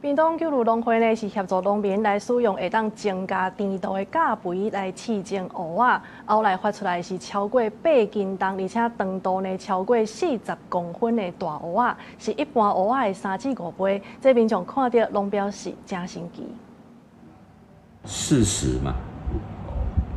屏東九如農會呢是協助農民來使用會當增加甜度的鉀肥來試種芋仔，後來發出來是超過8斤重，而且長度呢超過40公分的大芋仔，是一般芋仔的3至5倍。這民眾看著攏表示誠神奇。四十嘛，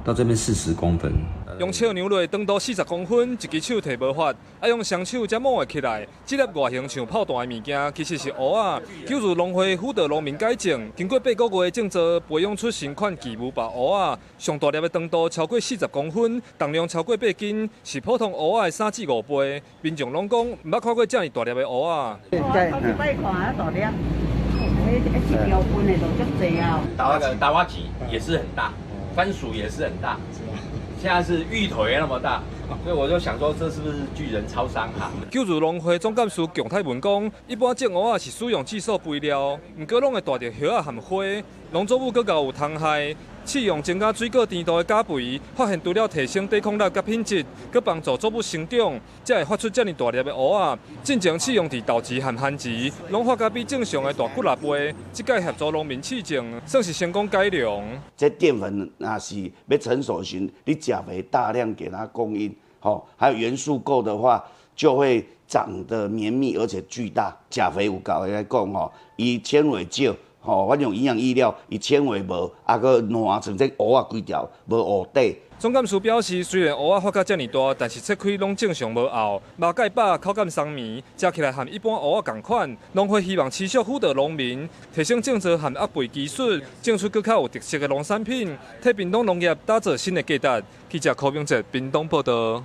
到這邊40公分。用手量落長度40公分，一支手提無法，愛用雙手才摸會起來。這粒外形像炮彈的物件，其實是芋仔。九如農會輔導農民改種，經過8個月的種植，培養出新款巨無霸芋仔。上大粒的長度超過四十公分，重量超過8斤，是普通芋仔的3至5倍。民眾攏講，毋捌看過遮爾大粒的芋仔。對，頭一擺看啊大粒，彼一條分的就足濟啊。打瓦吉也是很大，番薯也是很大。現在是芋頭也那麼大，所以我就想說，這是不是巨人超商哈？九如農會總幹事蔣泰文講，一般種芋仔是使用激素肥料，毋過攏會帶著葉仔和花，農作物閣較有蟲害。試用增加水果甜度的鉀肥，發現除了提升抵抗力佮品質，閣幫助作物成長，才會發出遮爾大粒的芋仔。進前試用佇豆臍和番薯，攏發甲比正常的大幾若倍。這擺協助農民試種，算是成功改良。這澱粉若是欲成熟時，你鉀肥大量給它供應，吼，還有元素夠的話，就會長得綿密而且巨大。鉀肥有夠的來講，吼，伊纖維少。吼，反正營養液料，伊纖維無，啊閣爛，像這芋仔規條無芋底。總幹事表示，雖然芋仔發甲遮爾大，但是切開攏正常無沤，肉蓋飽，口感鬆綿，食起來和一般芋仔仝款。農會希望持續輔導農民，提升種植和壓肥技術，種出閣較有特色的農產品，替屏東農業打造新的價值。記者柯明哲屏東報導。